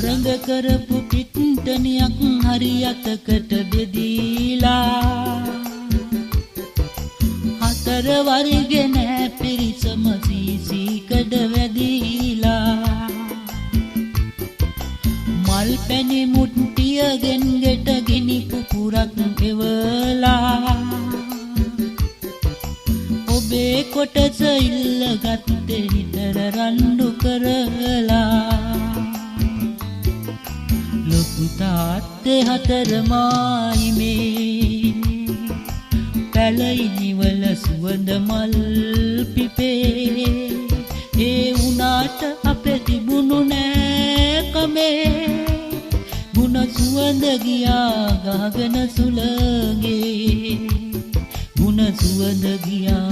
තරඟ කරපු පිට්ටනියක් හරි අතකට බෙදීලා. හතර වර්ගෙ නෑ පිරිසම සීසීකඩ වැදීලා. මල් පැණි මුට්ටියගෙන් ගෙට ගිනි පුපුරක් එවලා. ඔබේ කොටස ඉල්ලගත්තේ නිතර රණ්ඩු කරලා. ලොකු තාත්තේ හතර මායිමේ පැලයිනිවල සුවඳ මල් පිපේ. ඒ වුණාට අපේ තිබුණු නෑ කමේ ගුණ සුවඳ ගියා ගහගෙන සුළඟේ. ගුණ සුවඳ ගියා.